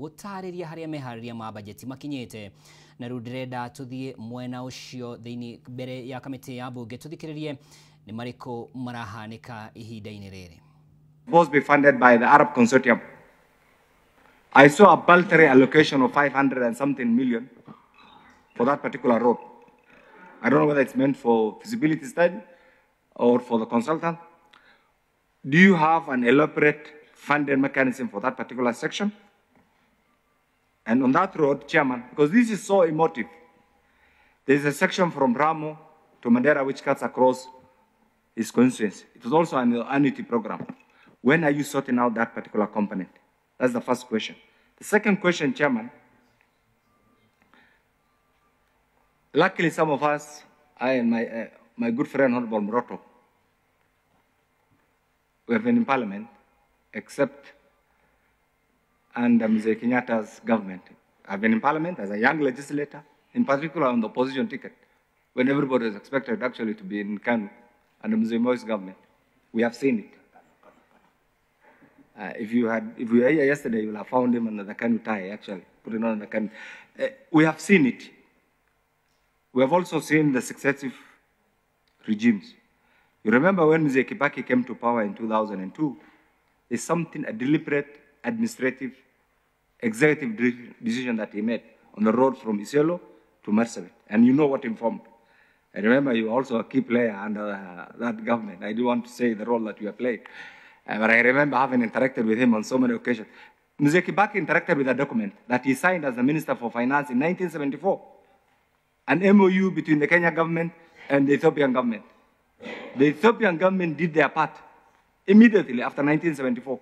Gũtarĩria harĩa meharĩria ma bajeti makinyĩte. Na rĩu ndĩrenda tũthiĩ mwena ũcio thĩinĩ mbere ya kamĩtĩ ya mbunge tũthikĩrĩrie nĩ marĩkũ marahanĩka ihinda-inĩ rĩrĩ. Supposed to be funded by the Arab Consortium. I saw a paltry allocation of 500 and something million for that particular road. I don't know whether it's meant for feasibility study or for the consultant. Do you have an elaborate funding mechanism for that particular section? And on that road, Chairman, because this is so emotive, there's a section from Ramo to Mandera which cuts across his constituency. It was also an annuity program. When are you sorting out that particular component? That's the first question. The second question, Chairman, luckily some of us, I and my good friend Honorable Moroto, we have been in Parliament, except under Mzee Kenyatta's government. I've been in Parliament as a young legislator, in particular on the opposition ticket, when everybody was expected actually to be in KANU under Mzee Moi's government. We have seen it. If you were here yesterday, you will have found him under the KANU tie, actually, putting on the KANU. We have seen it. We have also seen the successive regimes. You remember when Mzee Kibaki came to power in 2002, there's something, a deliberate administrative, executive decision that he made on the road from Isiolo to Marsabit. And you know what informed. I remember you were also a key player under that government. I do want to say the role that you have played. But I remember having interacted with him on so many occasions. Mzee Kibaki interacted with a document that he signed as the Minister for Finance in 1974, an MOU between the Kenya government and the Ethiopian government. The Ethiopian government did their part immediately after 1974.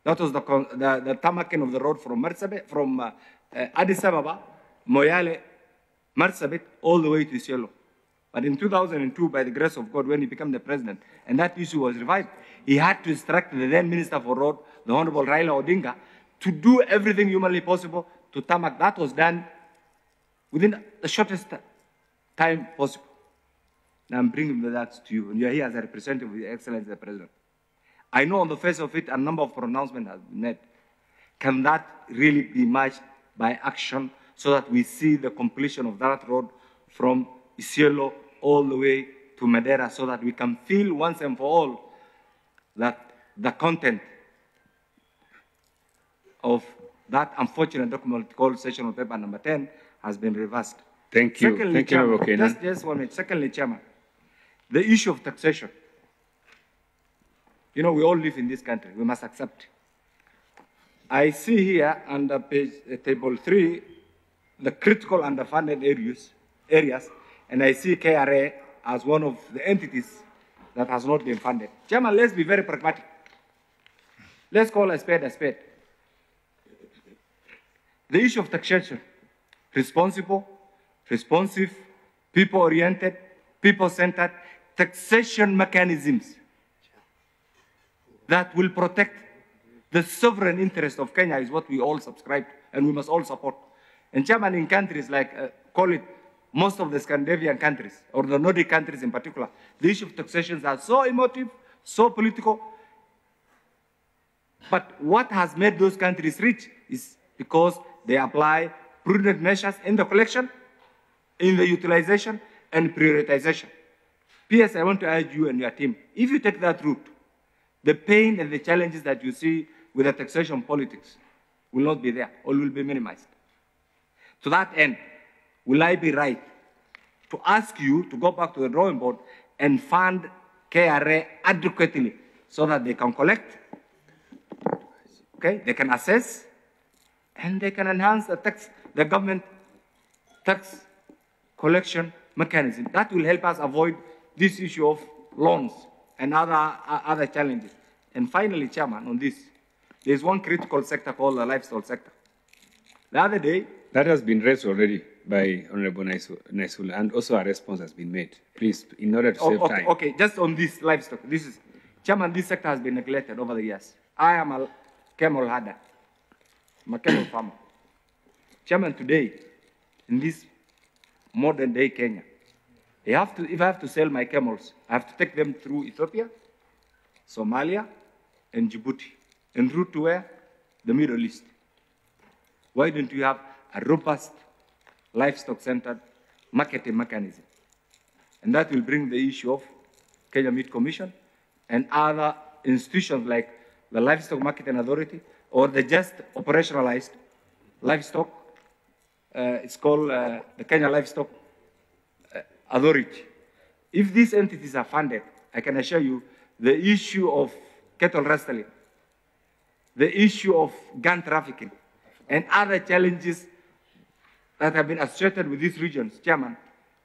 That was the tarmacking of the road from Marsabit, from Addis Ababa, Moyale, Marsabit, all the way to Isiolo. But in 2002, by the grace of God, when he became the president, and that issue was revived, he had to instruct the then Minister for Road, the Honorable Raila Odinga, to do everything humanly possible to tarmac. That was done within the shortest time possible. Now I'm bringing that to you, and you are here as a representative of His Excellency the President. I know on the face of it, a number of pronouncements have been made. Can that really be matched by action so that we see the completion of that road from Isiolo all the way to Mandera, so that we can feel once and for all that the content of that unfortunate document called Sessional Paper number 10 has been reversed? Thank you. Secondly, Thank you, Chairman, just 1 minute. Secondly, Chairman, the issue of taxation. You know, we all live in this country. We must accept. I see here under page table 3, the critical underfunded areas, and I see KRA as one of the entities that has not been funded. Chairman, let's be very pragmatic. Let's call a spade a spade. The issue of taxation, responsible, responsive, people-oriented, people-centered taxation mechanisms that will protect the sovereign interest of Kenya is what we all subscribe to and we must all support. And Chairman, in countries like, call it most of the Scandinavian countries, or the Nordic countries in particular, the issue of taxations are so emotive, so political. But what has made those countries rich is because they apply prudent measures in the collection, in the utilization, and prioritization. P.S., I want to urge you and your team, if you take that route, the pain and the challenges that you see with the taxation politics will not be there or will be minimized. To that end, will I be right to ask you to go back to the drawing board and fund KRA adequately so that they can collect, okay, they can assess, and they can enhance the tax, the government tax collection mechanism. That will help us avoid this issue of loans and other challenges. And finally, Chairman, on this, there's one critical sector called the livestock sector. The other day... That has been raised already by Honorable Naisula, and also a response has been made. Please, in order to save time. Okay, just on this livestock. This is, Chairman, this sector has been neglected over the years. I am a camel herder. I'm a camel farmer. Chairman, today, in this modern day Kenya, they have to, if I have to sell my camels, I have to take them through Ethiopia, Somalia, and Djibouti, en route to where? The Middle East. Why don't we have a robust livestock-centered marketing mechanism? And that will bring the issue of Kenya Meat Commission and other institutions like the Livestock Marketing Authority or the just operationalized livestock. It's called the Kenya Livestock Authority. If these entities are funded, I can assure you the issue of cattle rustling, the issue of gun trafficking, and other challenges that have been associated with these regions, Chairman,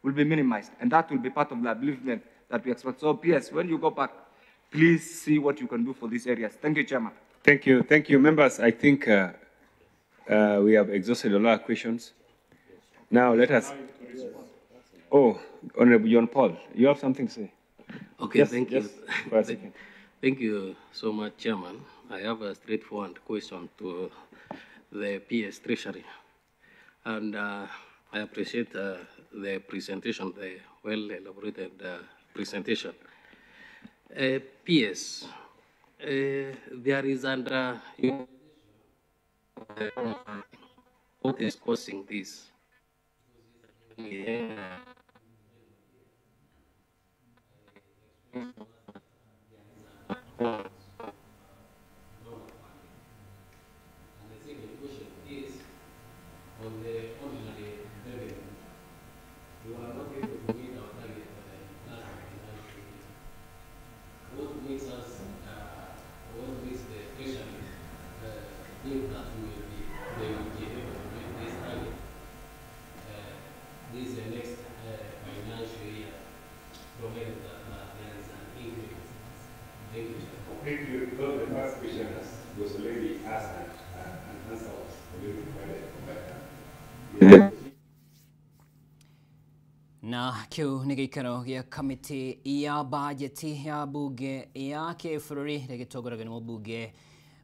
will be minimized. And that will be part of the upliftment that we expect. So, PS, when you go back, please see what you can do for these areas. Thank you, Chairman. Thank you. Thank you, members. I think we have exhausted a lot of questions. Now let us... Oh, Honorable John Paul, you have something to say? Okay, yes, thank you. Yes, thank you so much, Chairman. I have a straightforward question to the PS Treasury. And I appreciate the presentation, the well-elaborated presentation. PS, there is under what is causing this? Yeah. And the second question is on the ordinary revenue. We were not able to meet our target for the last financial year. What makes us, what makes the Treasury think that we will be, they will be able to meet this target this next financial year, provided that there is an increase? Thank you, Chair. Thank you. Though the first question was already asked and answer was already provided. Yeah. Na kiu nĩ gĩikaro gĩa kamĩtĩ ya bajeti ya bunge ya kĩbũrũri rĩgĩtongoragio nĩ mũmbunge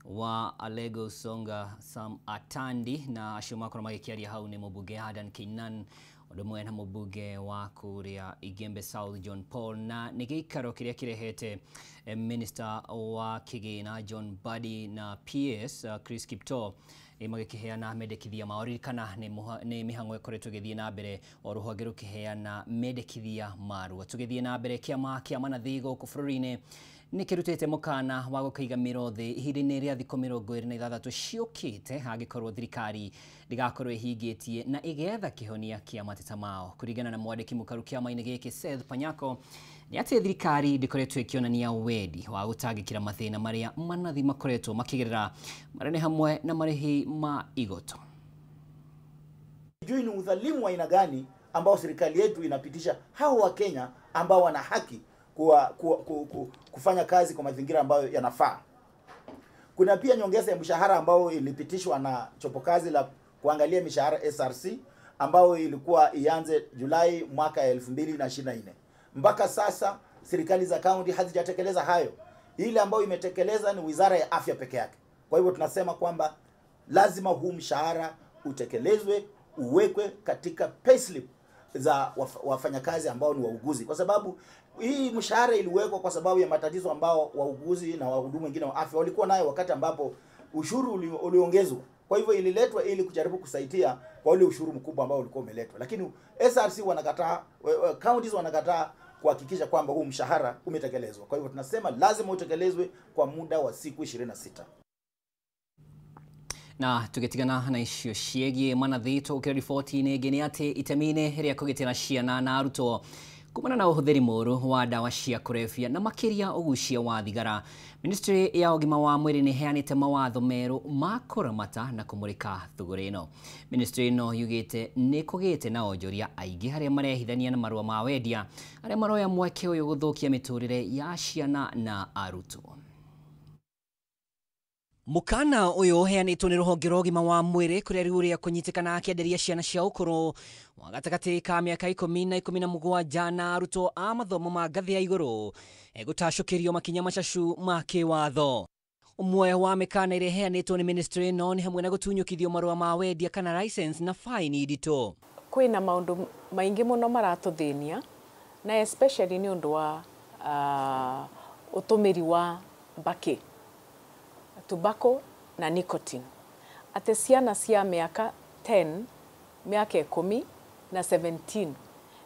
wa Alego Songa Sam Atandi, na acio makorwo magĩkĩaria hau nĩ mũmbunge Adan Keynan ũndũ ũmwe na mũmbunge wa kũrĩa Igembe South John Paul, na nĩ gĩikaro kĩrĩa kĩrehete Minister wa Kĩgĩna John Mbadi na PS Chris Kiptoo magĩkĩheana mendekithia mao. Ririkana nĩ mĩhang'o ĩkoretwo ĩgĩthiĩ na mbere o rũhonge rũkĩheana mendekithia maruo. Tũgĩthiĩ na mbere, kĩama kĩa manathi gũkũ bũrũri-inĩ nĩ kĩrutĩte mũkana wa gũkĩiga mĩro thĩ ihinda-inĩ rĩa thikũ 26 ciũkĩte angĩkorwo thirikari ndĩgakorwo ĩhingĩtie na ĩgetha kĩhonia kĩa mateta mao. Kũringana na mwandĩki mũkaru kĩama-inĩ gĩkĩ Seth Panyako, nĩ atĩ thirikari ndĩkoretwo ĩkĩonania wendi wa gũtangĩkĩra mathĩna marĩa manathi makoretwo makĩgerera, marĩa nĩ hamwe na marĩhi ma igoto. Sijui ni udhalimu wa aina gani ambao serikali yetu inapitisha hao wa Kenya ambao wana haki kufanya kazi kwa mazingira ambayo yanafaa. Kuna pia nyongeza ya mshahara ambao ilipitishwa na chopo kazi la kuangalia mishahara SRC ambao ilikuwa ianze Julai mwaka 2024. Mpaka sasa serikali za kaunti hazijatekeleza hayo. Ile ambayo imetekeleza ni Wizara ya Afya peke yake. Kwa hivyo tunasema kwamba lazima huu mshahara utekelezwe, uwekwe katika payslip za wafanyakazi ambao ni wauguzi, kwa sababu hii mshahara iliwekwa kwa sababu ya matatizo ambao wauguzi na wahudumu wengine wa afya walikuwa nayo wakati ambapo ushuru uliongezwa. Kwa hivyo ililetwa ili kujaribu kusaidia kwa ule ushuru mkubwa ambao ulikuwa umeletwa, lakini SRC wanakataa, counties wanakataa kuhakikisha kwamba huu mshahara umetekelezwa. Kwa hivyo tunasema lazima utekelezwe kwa muda wa siku 26. Na tugetigana na icio ciĩgiĩ manathi tũkĩra riboti-inĩ ĩngĩ nĩ atĩ itemi-inĩ rĩa kũgitĩra ciana na arutwo kumana na ũhũthĩri mũũru wa ndawa cia kũrebia na makĩria ũgucia wa thigara, Ministry ya ũgima wa mwĩrĩ nĩ ĩheanĩte mawatho merũ ma kũramata na kũmũrĩka thũgũrĩ ĩno. Ministry ĩno yugĩte nĩ kũgĩte na onjoria aingĩ arĩa marehithania na marũa ma wendia arĩa maroya mweke ũyũ gũthũkia mĩtũrĩre ya ciana na arutwo. Mũkana ũyũ ũheanĩtwo nĩ rũhonge rwa ũgima wa mwĩrĩ kũrĩa rĩu ũrĩa kũnyitĩkana akĩenderia ciana cia ũkũrũ wa gatagatĩ ka mĩaka 10 na 17 na arutwo a mathomo ma ngathĩ ya igũrũ egũtacũkĩrio makinya macacu ma kĩwatho. Ũmwe wa mĩkana ĩrĩa ĩheanĩtwo nĩ ministry ĩno nĩ hamwe na gũtunyũkithio marũa ma wendia kana license na faini nditũ. Kwĩna maũndũ maingĩ mũno maratũthĩnia na especially nĩ ũndũ wa ũtũmĩri wa mbakĩ, tobacco na nicotine. Atĩ ciana cia mĩaka 10, mĩaka 10 na 17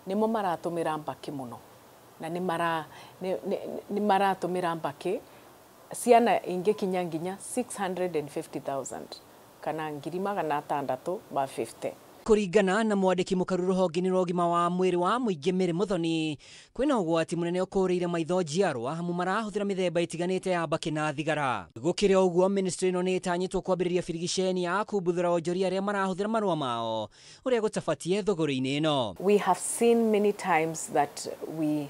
nĩmo maratũmĩra mbakĩ mũno, na nĩ maratũmĩra mbakĩ ciana ingĩkinya nginya 650,000 kana 650,000. Kũringana na mwandĩki mũkaru rũhonge-inĩ rwa ũgima wa mwĩrĩ wa mũingĩ Mary Muthoni, kwĩna ũgwati mũnene ũkũrĩire maitho njiarwa amu marahũthĩra mĩthemba ĩtiganĩte ya mbakĩ na thigara. Gũkĩrĩ o ũguo, ministry ĩno nĩ ĩtanyĩtwo kwambĩrĩria birigiceni ya kumbuthũra onjoria arĩa marahũthĩra marũa mao ũrĩa gũtabatie thũgũrĩ-inĩ ĩno. We have seen many times that we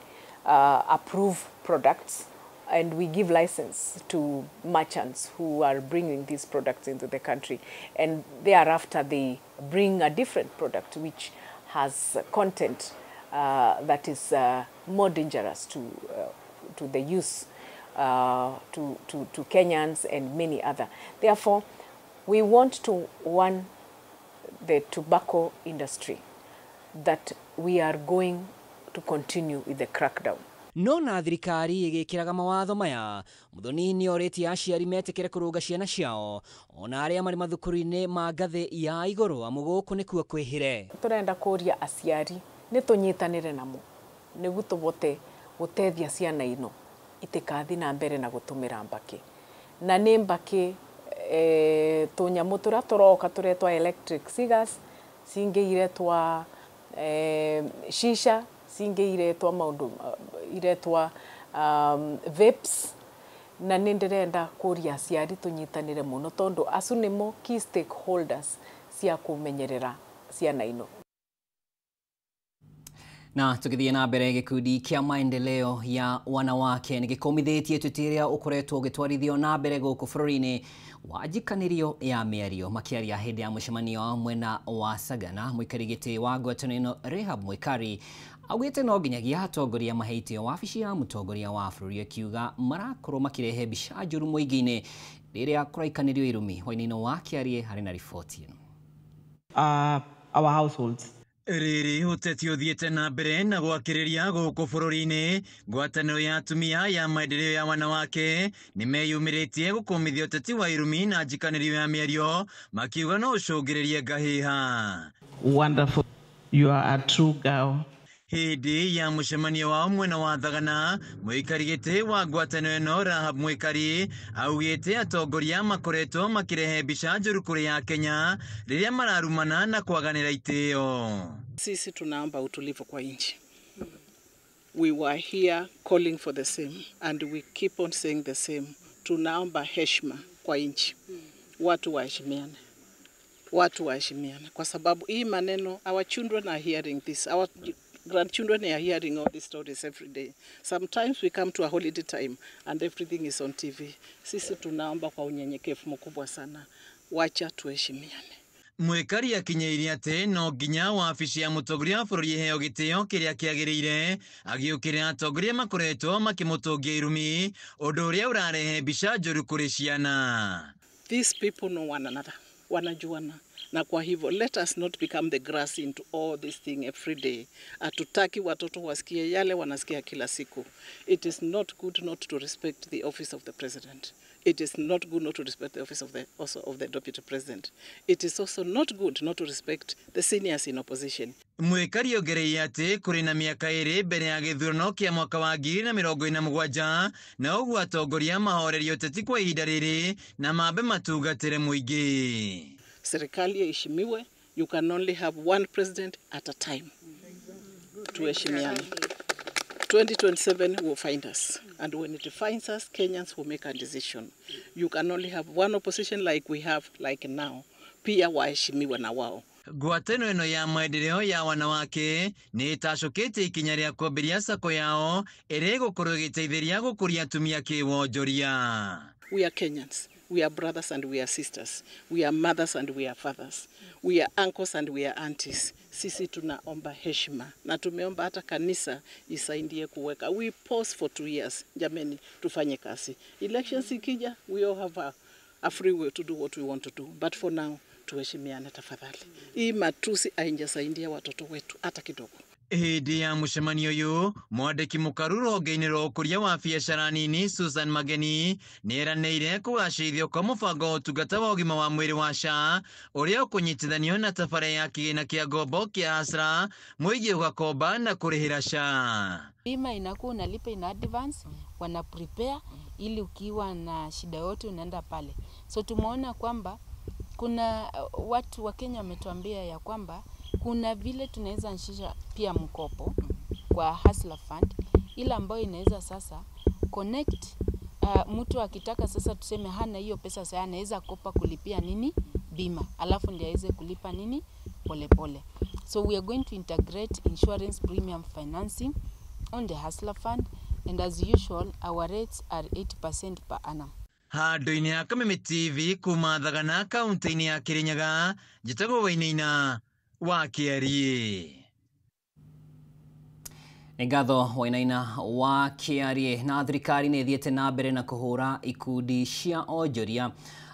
approve products and we give license to merchants who are bringing these products into the country, and thereafter they bring a different product which has content that is more dangerous to the use to Kenyans and many other. Therefore, we want to warn the tobacco industry that we are going to continue with the crackdown. No na thirikari ĩgĩkĩraga mawatho maya, Muthoni nĩ orĩtie aciari metĩkĩre kũrũnga ciana ciao ona arĩa marĩ mathukuru-inĩ ma ngathĩ ya igũrũ amu gũkũ nĩkuo kwĩhĩre. Tũrenda kũria aciari nĩ tũnyitanĩre namo nĩguo tũvote gũteithia ciana ino itikathi na mbere na gũtũmĩra mbakĩ. Na nĩ mbakĩ tũnyamũ tũrĩa tũroka tũretwa electric cigars, cingĩ iretwa shisha, cingĩ iretwa maũndũ iretwa vapes. Na nĩ ndĩrenda kũria aciari tũnyitanĩre mũno tondũ acu nĩmo key stakeholders cia kũmenyerera ciana ino. Na tũgĩthiĩ na mbere, gĩkundi kĩa maendeleo ya wanawake nĩ gĩkũmithĩtie ũteti ũrĩa ũkoretwo ũgĩtwarithio na mbere gũkũ bũrũri-inĩ wa njikanĩrio ya mĩario. Makĩaria hĩndĩ ya mũcemanio wa mwena wa Sagana, mũikari gĩtĩ wa ngwatanĩro ĩno Rehab Mwikari augĩte no nginyagia atongoria mahe itĩo wabici ya mũtongoria wa bũrũri, akiuga marakorwo makĩrehe mbica njũru mũingĩ-inĩ rĩrĩa kũraikanĩrio irumi. Wainaina wa Kĩarie harĩ na riboti ĩno. Our households. Rĩrĩ ũteti ũthiĩte na mbere na gwakĩrĩria gũkũ bũrũri-inĩ, ngwatanĩro ya atumia ya maendeleo ya wanawake nĩmeyumĩrĩtie gũkũmithia ũteti wa irumi na njikanĩrio ya mĩario, makiuga no ũcũngĩrĩrie ngahĩha. Wonderful. You are a true girl. Hĩndĩ ya mũcemanio wao mwena wa Thagana, mũikari gĩtĩ wa ngwatanĩro ĩno Rahab Mwikari augĩte atongoria makoretwo makĩrehe mbica njũru kũrĩ ya Kenya rĩrĩa mararumana na kwaganĩra itĩo. Sisi tunaomba utulivu kwa nchi. We were here calling for the same and we keep on saying the same. Tunaomba heshima kwa nchi. Watu waheshimiane. Watu waheshimiane kwa sababu hii maneno, our children are hearing this. Our grandchildren are hearing all these stories every day. Sometimes we come to a holiday time and everything is on TV. Sisi tunaomba kwa unyenyekevu mkubwa sana, wacha tuheshimiane. Mwikari akinyeirie atĩ no nginya wabici ya mũtongoria wa bũrũri ĩheo gĩtĩo kĩrĩa kĩagĩrĩire, agĩũkĩrĩra atongoria makoretwo makĩmũtũngia irumi, ũndũ ũrĩa ũrarehe mbica njũru kũrĩ ciana. These people know one another, wanajuana. Na kwa hivyo let us not become the grass into all this thing every day. Hatutaki watoto wasikie yale wanasikia kila siku. It is not good not to respect the office of the president. It is not good not to respect the office of the, also of the deputy president. It is also not good not to respect the seniors in opposition. Mwikari ongereire atĩ kũrĩ na mĩaka ĩrĩ mbere ya gĩthurano kĩa mwaka wa 2047, na ũguo atongoria mahorerie ũteti kwa ihinda rĩrĩ na mambe matungatĩre mũingĩ. Serikali iheshimiwe. You can only have one president at a time. Tuheshimiane. 2027 will find us, and when it finds us, Kenyans will make a decision. You can only have one opposition like we have like now. Pia waheshimiwe na wao. Ngwatanĩro ĩno ya maendeleo ya wanawake nĩ ĩtacũkĩtie ikinya rĩa kwambĩrĩria sacco yao ĩrĩa ĩgũkorwo ĩgĩteithĩrĩria gũkũria atumia kĩwonjoria. We are Kenyans. We are brothers and we are sisters. We are mothers and we are fathers. We are uncles and we are aunties. Sisi tunaomba heshima na tumeomba hata kanisa isaidie kuweka. We pause for 2 years. Jameni, tufanye kazi. Elections ikija, we all have a free will to do what we want to do. But for now, tuheshimiane tafadhali. Hii matusi haijasaidia watoto wetu hata kidogo. Hĩndĩ ya mũcemanio ũyũ, mwandĩki mũkaru rũhonge-inĩ rwa ũkũria wa biacara nini Susan Mageni nĩeranĩire kũgacĩrithio kwa mũbango wa ũtungata wa ũgima wa mwĩrĩ wa SHA ũrĩa ũkũnyitithanio na tabarĩra ya kĩgĩna kĩa ngombo kĩa Hustler, mũingĩ ũgakomba na kũrĩhĩra SHA. Bima inakuwa unalipa in advance, wana prepare ili ukiwa na shida yote unaenda pale. So tumeona kwamba kuna watu wa Kenya wametuambia ya kwamba kuna vile tunaweza anzisha pia mkopo kwa Hustler Fund, ila ambayo inaweza sasa connect mtu akitaka sasa tuseme hana hiyo pesa sasa anaweza kopa kulipia nini bima, alafu ndiye aweze kulipa nini pole pole. So we are going to integrate insurance premium financing on the Hustler Fund, and as usual our rates are 8% per annum. Handũ-inĩ ya Kameme TV kuma Thagana kaunti-inĩ ya Kirinyaga, njĩtagwo Wainaina wa Kĩarie. Nĩ ngatho Wainaina wa Kĩarie. Na thirikari nĩ ĩthiĩte na mbere na kũhũra ikundi cia onjoria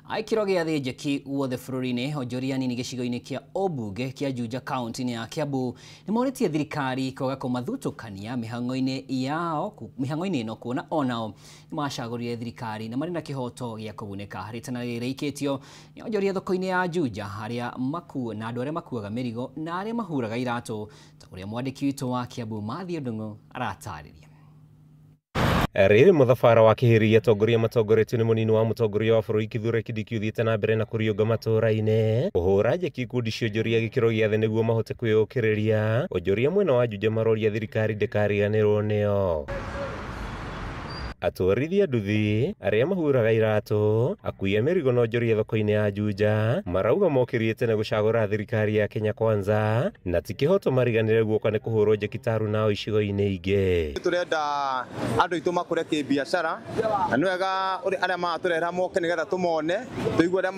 a gĩkĩro gĩa thĩ njeki guothe bũrũri-inĩ. Onjoria nini gĩcigo-inĩ kĩa ũmbunge kĩa Juja kaunti-inĩ ya Kiambu nĩ morĩtie thirikari kwaga kũmathutũkania mĩhang'o-inĩ yao mĩhang'o-inĩ ĩno, kuona onao nĩ macagũrire thirikari na marĩ na kĩhoto gĩa kũgunĩka. Rĩtana rĩrĩ rĩikĩtio nĩ onjoria thoko-inĩ ya Juja arĩa makuo na andũ arĩa makuaga mĩrigo na arĩa mahuraga iratũ, ta ũrĩa mwandĩki witũ wa Kiambu Matthew Ndung'u aratarĩria. Rĩrĩ mũthabara wa kĩhĩrĩria atongoria matongoretio nĩ mũnini wa mũtongoria wa bũrũri Kithure Kindiki ũthiĩte na mbere na kũriũnga matũũra-inĩ kũhũra njeki ikundi cia onjoria gĩkĩro gĩa thĩ nĩguo mahote kwĩyũkĩrĩria. Onjoria mwena wa Juja maroria thirikari ndĩkariganĩrwo nĩo. Atwarithia nduthi arĩa mahuraga iratũ, akui a mĩrigo na onjoria thoko-inĩ ya Juja marauga mokĩrie tene gũcagũra thirikari ya Kenya Kwanza na ti kĩhoto mariganĩre guoka nĩ kũhũrwo njeki taru nao icigo-inĩ ingĩ. Tũrenda andũ aitũ makũre kĩbiacara na nĩ wega arĩa maratũrehera moke nĩgetha tũmone tũigue ũrĩa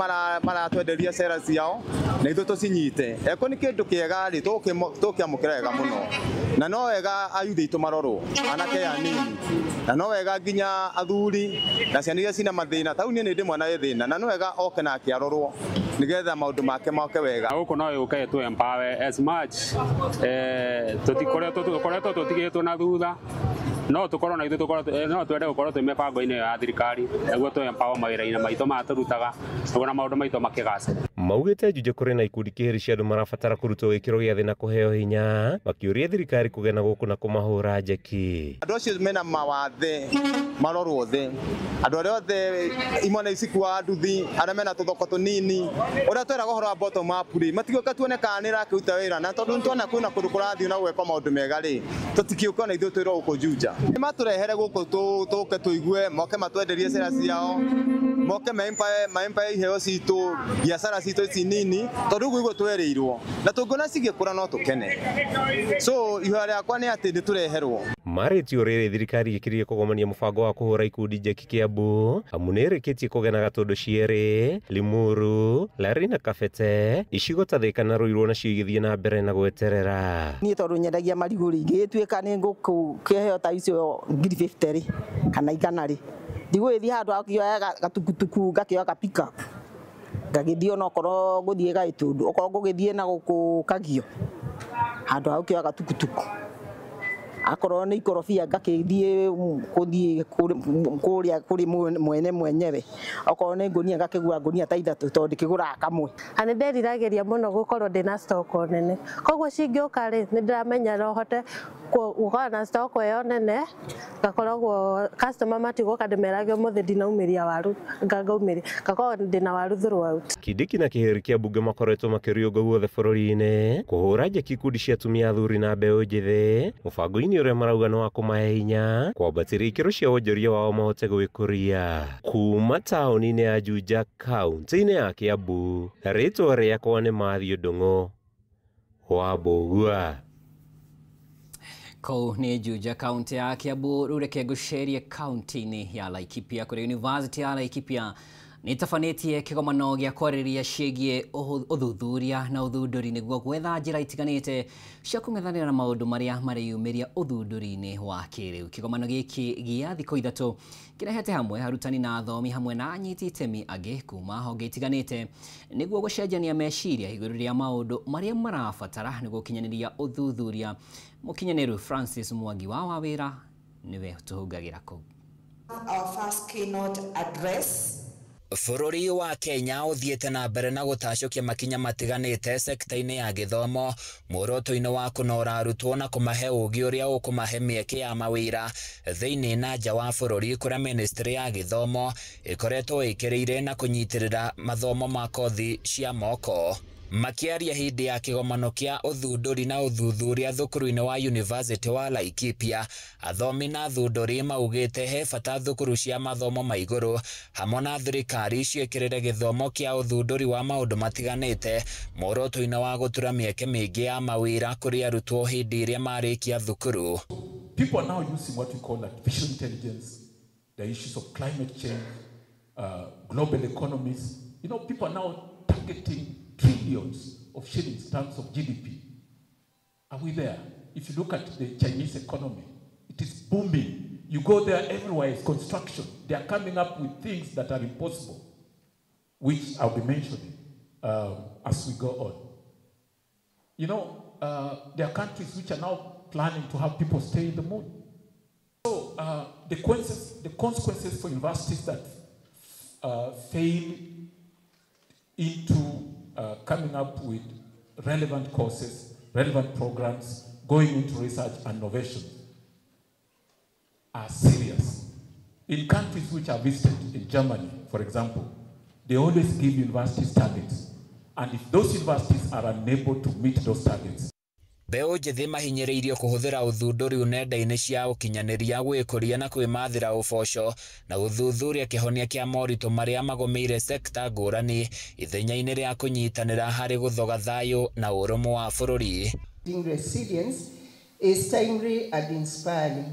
maratwenderia cera ciao na ithuĩ tũcinyite. Eko nĩ kĩndũ kĩega rĩ, tũkĩamũkĩra wega mũno, na no wega ayuthi aitũ marorwo anake anini, na no wega nginya athuri na ciana iria cina mathĩna. Tau niĩ nĩ ndĩ mwana wĩ thĩna na no wega oke nake arorwo nĩgetha maũndũ make moke wega. Gũkũ no yũke tũ empower as much tũtikoretwo tũtigĩtwo na thutha, no tũkorwo na ithuĩ tũkorwo no twende gũkorwo twĩ mĩbango-inĩ ya thirikari nĩguo tũ empower mawĩra-inĩ maitũ maya tũrutaga nĩguo na maũndũ maitũ makĩgacĩre. Maugĩte Juja kũrĩ na ikundi kĩhĩri cia andũ marabatara kũrutwo gĩkĩro gĩa thĩ na kũheo hinya, makĩũria thirikari kũgena gũkũ na kũmahũra njeki. Andũ acio mena mawathe marorwo thĩ, andũ arĩa othe imwana ici kuaga nduthi, arĩa mena tũthoko tũnini, ũrĩa tweraga ũhoro wa bottom up rĩ, matigũka tuone kana nĩ ĩrakĩruta wĩra, na tondũ nĩtuona kwĩna kũndũ kũrathiĩ na gwekwo maũndũ mega rĩ, tũtikĩũka na ithuĩ twĩrwo gũkũ Juja. Nĩ matũrehere gũkũ tũke tũigue, moke matwenderie cera ciao, moke maempire iheo citũ, biacara citũ ici nini, tondũ ũguo twerĩirwo na tũngĩona cigĩkũra no tũkene. So ihoya rĩakwa nĩ atĩ nĩtũreherwo. Marĩtio rĩrĩ thirikari ĩkĩrĩrie kũgomania mũbango wa kũhũra ikundi njeki Kiambu amu nĩĩrĩkĩtie kũgena Gatũndũ cierĩ, Limuru, Lari na Kabete, icigo ta Thika na Ruiru nacio igĩthiĩ na mbere na gweterera. Niĩ tondũ nyendagia marigũ rĩ, ingĩgĩtuĩka nĩ ngũkĩheo ta icio 1,050 rĩ kana 100 rĩ, ndigũgĩthiĩ handũ akĩoya gatukutuku ngakĩoya ka pick up ngagĩthiĩ onokorwo ngũthiĩ Gaĩtũndũ, okorwo ngũgĩthiĩ na gũkũ Kagio handũ ha gũkĩoya gatukutuku, akorwo nĩ ikorobia ngakĩthiĩ kũthiĩ kũrĩa kũrĩ mwene mwenyewe, okorwo nĩ ngũnia ngakĩgũra ngũnia ta 3 tondũ ndĩkĩgũraga kamwe. Na nĩ nderiragĩria mũno gũkorwo ndĩna stock nene, koguo cingĩũka rĩ nĩ ndĩramenya no hote gũkorwo na stock ĩyo nene, ngakoragwo customer matigũka ndĩmerage ũmũthĩ ndinaumĩria waru, ngaumĩria ngakorwo ndĩna waru throughout. Kindiki na kĩhĩri kĩa mbunge makoretwo makĩriũnga guothe bũrũri-inĩ kũhũra njeki ikundi cia atumia, athuri na mbeũ njĩthĩ mũbango-inĩ ũrĩa marauga nĩ wa kũmahe hinya kwambatĩria ikĩro cia wonjoria wao mahote gwĩkũria. Kuma taũni-inĩ ya Juja kaunti-inĩ ya Kiambu, rĩtwa rĩakwa nĩ Matthew Ndung'u wa Mbũgua. Kũu nĩ Juja kaunti ya Kiambu. Rĩu reke ngũcerie kaunti-inĩ ya Laikipia kũrĩa University ya Laikipia Nĩtabanĩtie kĩgomano gĩa kwarĩrĩria ciĩgiĩ ũthuthuria na ũthundũri nĩguo gwetha njĩra itiganĩte cia kũng'ethanĩra na maũndũ marĩa mareyumĩria ũthundũri-inĩ wa kĩrĩu. Kĩgomano gĩkĩ gĩa thikũ ithatũ kĩrehete hamwe arutani na athomi hamwe na anyiti itemi angĩ kuma honge itiganĩte nĩguo gũcenjania meciria igũrũ rĩa maũndũ marĩa marabatara nĩguo gũkinyanĩria ũthuthuria. Mũkinyanĩru Francis Mwangi wa Wawĩra nĩwe tũhungagĩra kũu. Our first keynote address. Bũrũri wa Kenya ũthiĩte na mbere na gũtacũkia makinya matiganĩte sekta-inĩ ya gĩthomo muoroto-inĩ wa kũnora arutwo na kũmahe ũũgĩ ũrĩa ũkũmahe mĩeke ya mawĩra thĩinĩ na nja wa bũrũri, kũrĩa ministry ya gĩthomo ĩkoretwo ĩkĩrĩire na kũnyitĩrĩra mathomo ma kothi cia moko. Makiaria hĩndĩ ya kĩgomano kĩa ũthundũri na ũthuthuria thukuru-inĩ wa University wa Laikipia, athomi na athundũri maugĩte he bata thukuru cia mathomo ma igũrũ hamwe na thirikari ciĩkĩrĩre gĩthomo kĩa ũthundũri wa maũndũ matiganĩte muoroto-inĩ wa gũtura mĩeke mĩingĩ ya mawĩra kũrĩ arutwo hĩndĩ ĩrĩa marĩkia thukuru. People are now using what we call artificial intelligence, the issues of climate change, global economies. You know, people are now targeting trillions of shillings in terms of GDP. Are we there? If you look at the Chinese economy, it is booming. You go there, everywhere is construction. They are coming up with things that are impossible, which I'll be mentioning as we go on. You know, there are countries which are now planning to have people stay in the moon. So the consequences for universities that fail into coming up with relevant courses, relevant programs, going into research and innovation are serious. In countries which are visited, in Germany, for example, they always give universities targets. And if those universities are unable to meet those targets, Mbeũ njĩthĩ mahinyĩrĩirio kũhũthĩra ũthundũri nenda-inĩ cia ũkinyanĩria gwĩkũria na kwĩmathĩra ũboco na gũthuthuria kĩhonia kĩa moritũ marĩa magũmĩire sekta ngũrani ithenya-inĩ rĩa kũnyitanĩra harĩ gũthoga thayũ na ũrũmwe wa bũrũri. Resilience is timely and inspiring.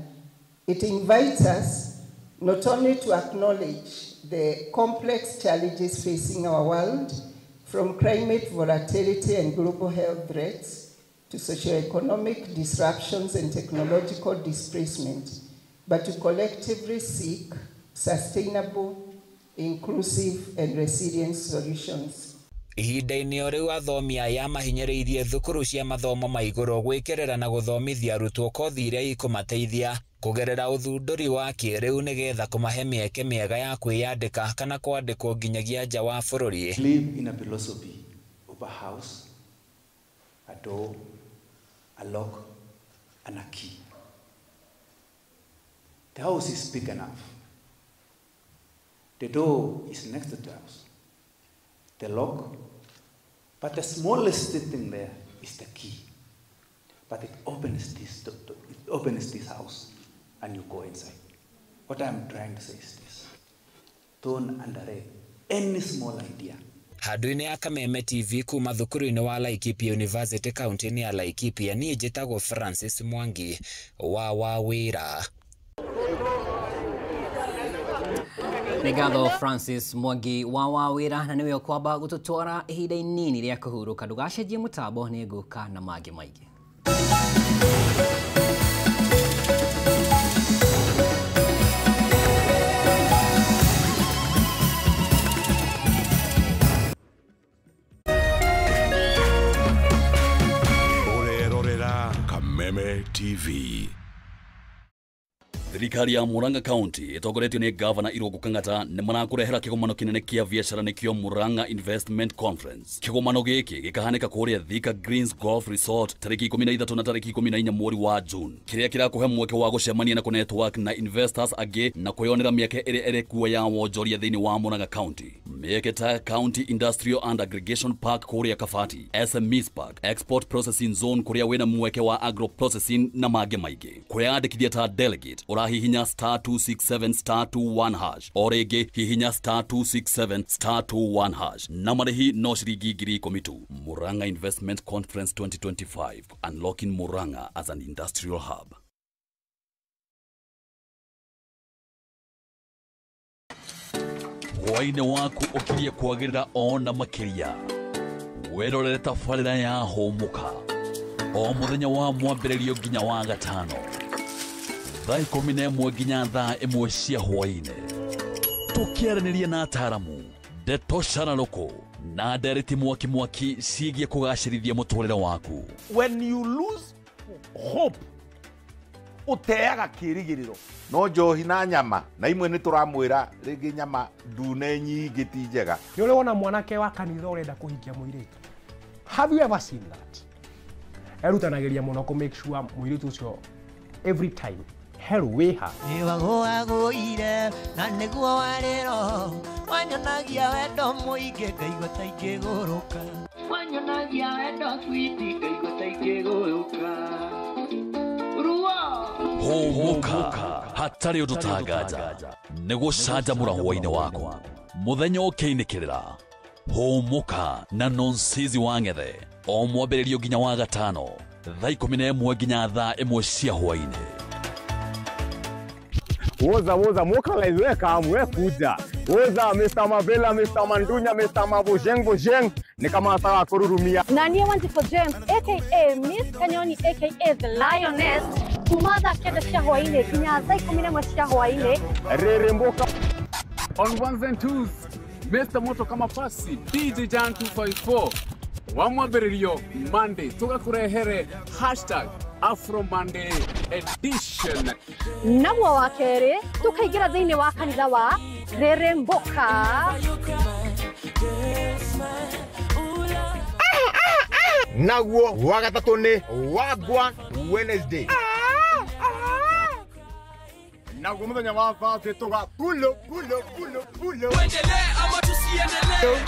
It invites us not only to acknowledge the complex challenges facing our world, from climate volatility and global health threats to socioeconomic disruptions and technological displacement, but to collectively seek sustainable, inclusive, and resilient solutions. Ihinda-inĩ o rĩu athomi aya mahinyĩrĩirie thukuru cia mathomo ma igũrũ gwĩkĩrĩra na gũthomithia arutwo kothi iria ikũmateithia kũgerera ũthundũri wa kĩrĩu nĩgetha kũmahe mĩeke mĩega ya kwĩyandĩka kana kwandĩkwo nginyagia nja wa bũrũri. Live in a philosophy of a house, a door, a lock, and a key. The house is big enough. The door is next to the house. The lock, but the smallest thing there is the key. But it opens this house, and you go inside. What I'm trying to say is this: don't underrate any small idea. Handũ-inĩ ya Kameme TV kuma thukuru-inĩ wa Laikipia University kaunti-inĩ ya Laikipia, niĩ njĩtagwo Francis Mwangi wa Wawĩra. Nĩ ngatho Francis Mwangi wa Wawĩra, na nĩwe ũkwamba gũtũtwara ihinda inini rĩa kũhurũka. Ndũgacenjie mũtambo, nĩ ngũka na mangĩ maingĩ. Kameme TV. Thirikari ya Murang'a County ĩtongoretio nĩ Gavana Irũngũ Kang'ata nĩ marakũrehera kĩgomano kĩnene kĩa biacara nĩkĩo Murang'a Investment Conference. Kĩgomano gĩkĩ gĩkahanĩka kũrĩa Thika Greens Golf Resort tarĩki 13 na tarĩki 14 mweri wa June, kĩrĩa kĩrakũhe mweke wa gũcemania na kũnetwork na investors angĩ na kwĩyonera mĩeke ĩrĩa ĩrĩ kuo ya wonjoria thĩinĩ wa Murang'a County. Mĩeke ta County Industrial and Aggregation Park kũrĩa Kabati, SMEs Park, Export Processing Zone kũrĩa wĩna mweke wa agro processing na mangĩ maingĩ. Kwĩyandĩkithia ta delegate hihinya *267 *21# o rĩngĩ hihinya *267 *21# na marĩhi no ciringi 10,000 tu. Murang'a Investment Conference 2025, unlocking Murang'a as an industrial hub. Hwaĩ-inĩ waku ũkirie kwagĩrĩra ona makĩria. Wĩrorere tabarĩra ya Hũmũka o mũthenya wa mwambĩrĩrio nginya wa gatano thaa 11 nginya thaa 1 cia hwaĩ-inĩ, tũkĩaranĩria na ataaramu ndeto cararũkũ na ndereti mwaki mwaki ciĩgiĩ kũgacĩrithia mũtũrĩre waku. When you lose hope, ũteaga kĩrĩgĩrĩro. No njohi na nyama na imwe nĩ tũramwĩra rĩngĩ nyama ndune nyingĩ ti njega. Nĩ ũrĩ wona mwanake wa kanitha ũrenda kũhikia mũirĩtu? Have you ever seen that? Erutanagĩria mũno kũ make sure mũirĩtu ũcio every time hello wĩha. Nĩwagũagũire na nĩguo warĩro wanyonagia wendo mũingĩ ngaigua ta ingĩgũrũka. Wanyonagia wendo switi ngaigua ta ingĩgũrũka. Hũmũka hatarĩ ũndũ tanganja nĩ gũcanjamũra hwaĩ-inĩ waku mũthenya ũkĩinĩkĩrĩra. Hũmũka na Nonsizi wa Ng'ethe o mwambĩrĩrio nginya wa gatano thaa 11 nginya thaa 1 cia hwaĩ-inĩ. Woza woza mokalize we kamu we kuja. Woza Mr. Mavela, Mr. Mandunya, Mr. Mabojeng Bojeng ni kama sawa kururumia. Na niĩ Wanjikũ James aka Miss Kanyoni aka The Lioness kuma thaa 9 cia hwaĩ-inĩ nginya thaa 11 cia hwaĩ-inĩ. Rere mboka on ones and twos Mr. Moto kama pasi DJ Jan 254 wa mwambĩrĩrio Monday tũgakũrehere hashtag Afro Monday edition. Naguo wa kerĩ tũkaingĩra thĩinĩ wa kanitha wa Rere Mboka. Naguo wa gatatũ nĩ Wagwa Wednesday. Naguo mũthenya wa Thursday tũga pulo pulo pulo pulo. Tuendelee ama tusiendelee?